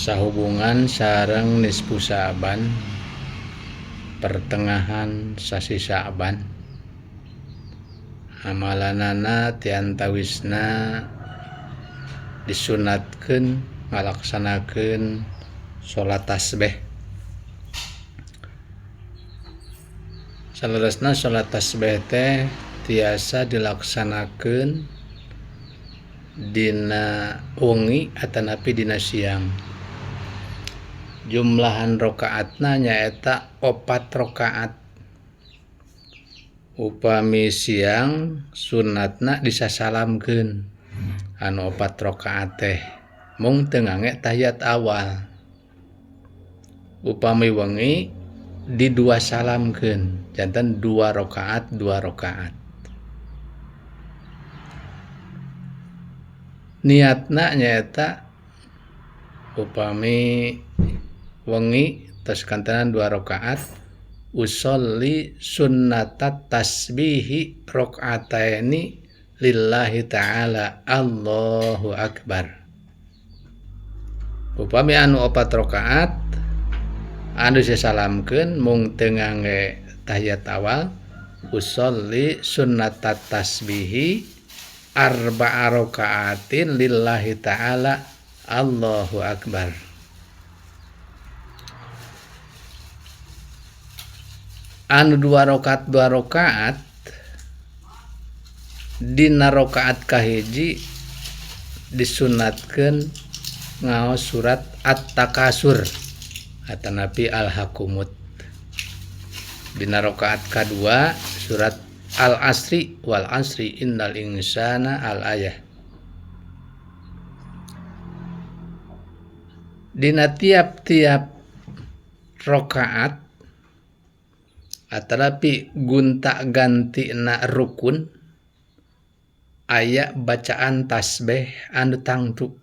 Sahubungan sareng nisfu Sa'ban, pertengahan sasi Sa'ban. Amalanana ti antawisna disunatkeun ngalaksanakeun salat tasbih. Saleresna salat tasbih teh tiasa dilaksanakeun dina wengi atanapi dina siang. Jumlahan rakaatna nyaeta 4 rakaat. Upami siang sunatna disasalamkeun anu 4 rakaat teh mung teu ngangge tahiyat awal. Upami wengi didua salamkeun janten 2 rakaat 2 rakaat. Niatna nyaeta upami wengi tos kantenan 2 rakaat usolli sunnatat tasbihi rakaataini lillahi ta'ala Allahu akbar. Upami anu 4 rakaat anu disalamkeun mung teu ngangge tahiyat awal usolli sunnatat tasbihi arba'a rakaatin lillahi ta'ala Allahu akbar. Anu 2 rakaat 2 rakaat dina rakaat kahiji disunatkeun ngaos surat At-Takasur atanapi Al-Hakumut. Dina rakaat kadua surat Al-Asri wal asri innal insana al-ayah. Dina tiap-tiap rakaat atanapi gonta-ganti na rukun aya bacaan tasbih anu tangtu.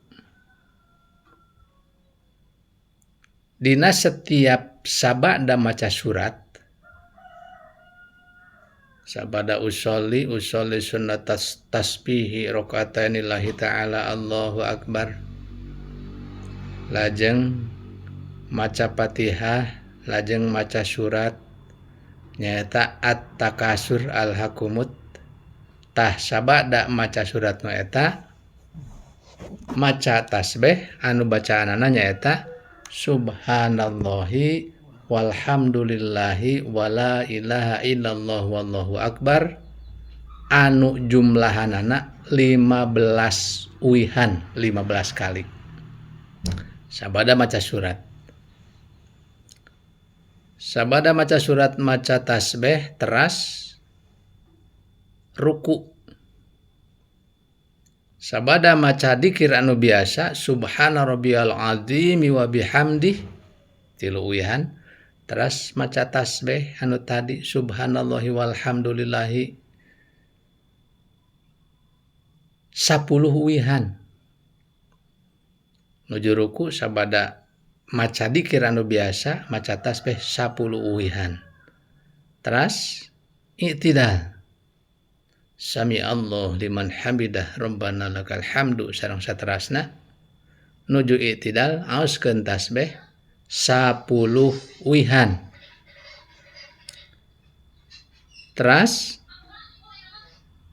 Dina setiap sabada maca surat sabada usolli usolli sunnat tasbihi rakaataini lillahi ta'ala Allahu akbar. Lajeng maca Fatihah, lajeng maca surat nyaeta At-Takasur Al-Hakumut. Tah sabada maca surat nu eta maca tasbih anu bacaanana nyaeta subhanallahi walhamdulillahi wala ilaha illallah wallahu akbar anu jumlahanana 15 uihan, 15 kali. Sabada maca surat. Sabada maca surat maca tasbih teras ruku. Sabada maca dikir anu biasa subhana rabbiyal azimi wa bihamdih 3 uihan. Teras maca tasbih anu tadi subhanallahi walhamdulillahi 10 uihan. Nuju ruku sabada maca dikir anu biasa maca tasbih 10 uihan. Teras i'tidal. Sami Allah liman hamidah rabbana lakal hamdu sareng saterasna. Nuju i'tidal aoskeun tasbih 10 uihan. Teras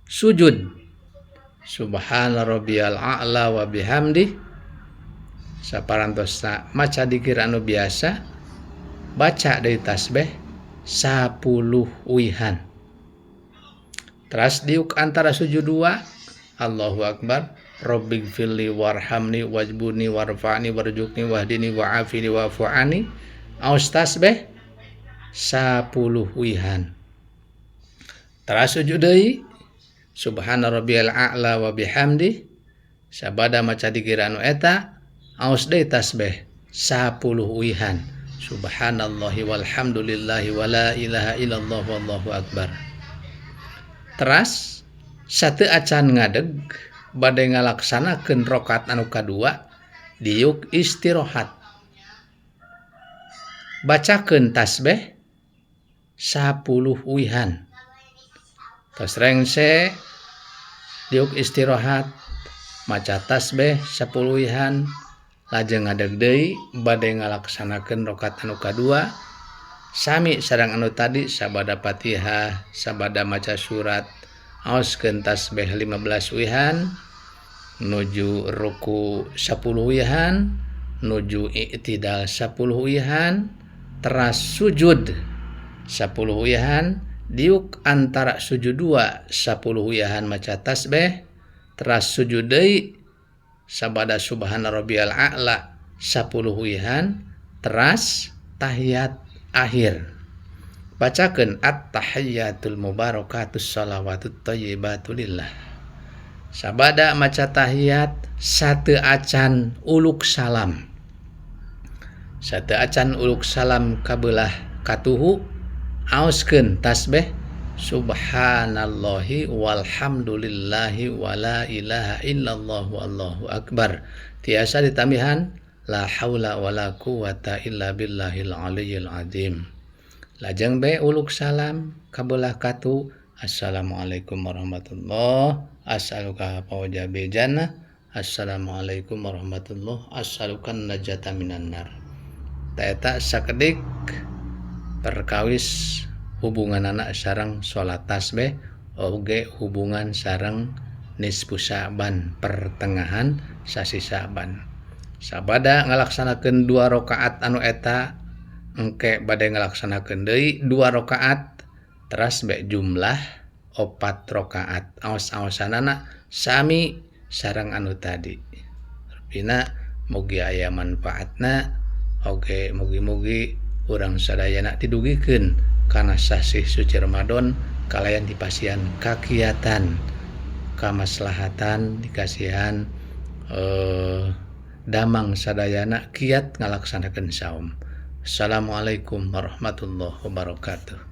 sujud subhana rabbiyal a'la wa bihamdih. Saparantosna maca dikir anu biasa baca deui tasbih 10 uihan. Teras diuk antara sujud 2 Allahu akbar Rabbighfirli warhamni wajburni warfa'ni warzuqni wahdini wa'afini wa'fu anni. Aos tasbih 10 uihan. Teras sujud deui subhana rabbiyal a'la wa bihamdi. Sabada maca dikir anu eta aos deui tasbih 10 uihan. Subhanallahi walhamdulillahi wala ilaha illallah wallahu akbar. Teras sateu acan ngadeg bade ngalaksanakeun rakaat anu kadua diuk istirahat. Bacakeun tasbih 10 uihan. Tos rengse diuk istirahat maca tasbih 10 uihan, Lajeng ngadeg deui bade ngalaksanakeun rakaat anu kadua sami sareng anu tadi sabada Fatihah, sabada maca surat, aoskeun tasbih 15 wihan, nuju ruku 10 wihan, nuju i'tidal 10 wihan, teras sujud 10 wihan, diuk antara sujud 2 10 wihan maca tasbih, teras sujud deui sabada subhana rabbiyal a'la 10 wihan, teras tahiyat akhir. Bacakeun at-tahiyyatul mubarakatus shalawatut thayyibatu lillah. Sabada maca tahiyat sateu acan uluk salam. Sateu acan uluk salam kabelah katuhu aoskeun tasbih subhanallahi walhamdulillahi wala ilaha illallah wallahu akbar. Tiasa ditambihan la haula wala quwata illa billahil aliyyil azim. Lajeng be uluk salam kabelah katu assalamualaikum warahmatullah, as'aluka fawza bil jannah, assalamualaikum warahmatullah, as'aluka najata minan nar. Eta sakedik perkawis hubungan anak sareng salat tasbih oge hubungan sareng nisfu Sa'ban, pertengahan sasi Sa'ban. Sabada ngalaksanakeun 2 rakaat anu eta engke bade ngalaksanakeun deui 2 rakaat teras be jumlah 4 rakaat. Aos-aosanana sami sareng anu tadi. Rupina mugi aya manfaatna oge mugi-mugi urang sadayana didugikeun kana sasih suci Ramadan kalayan dipasihan kakiatan kamaslahatan dikasihan damang sadayana kiat ngalaksanakeun saum. Assalamualaikum warahmatullahi wabarakatuh.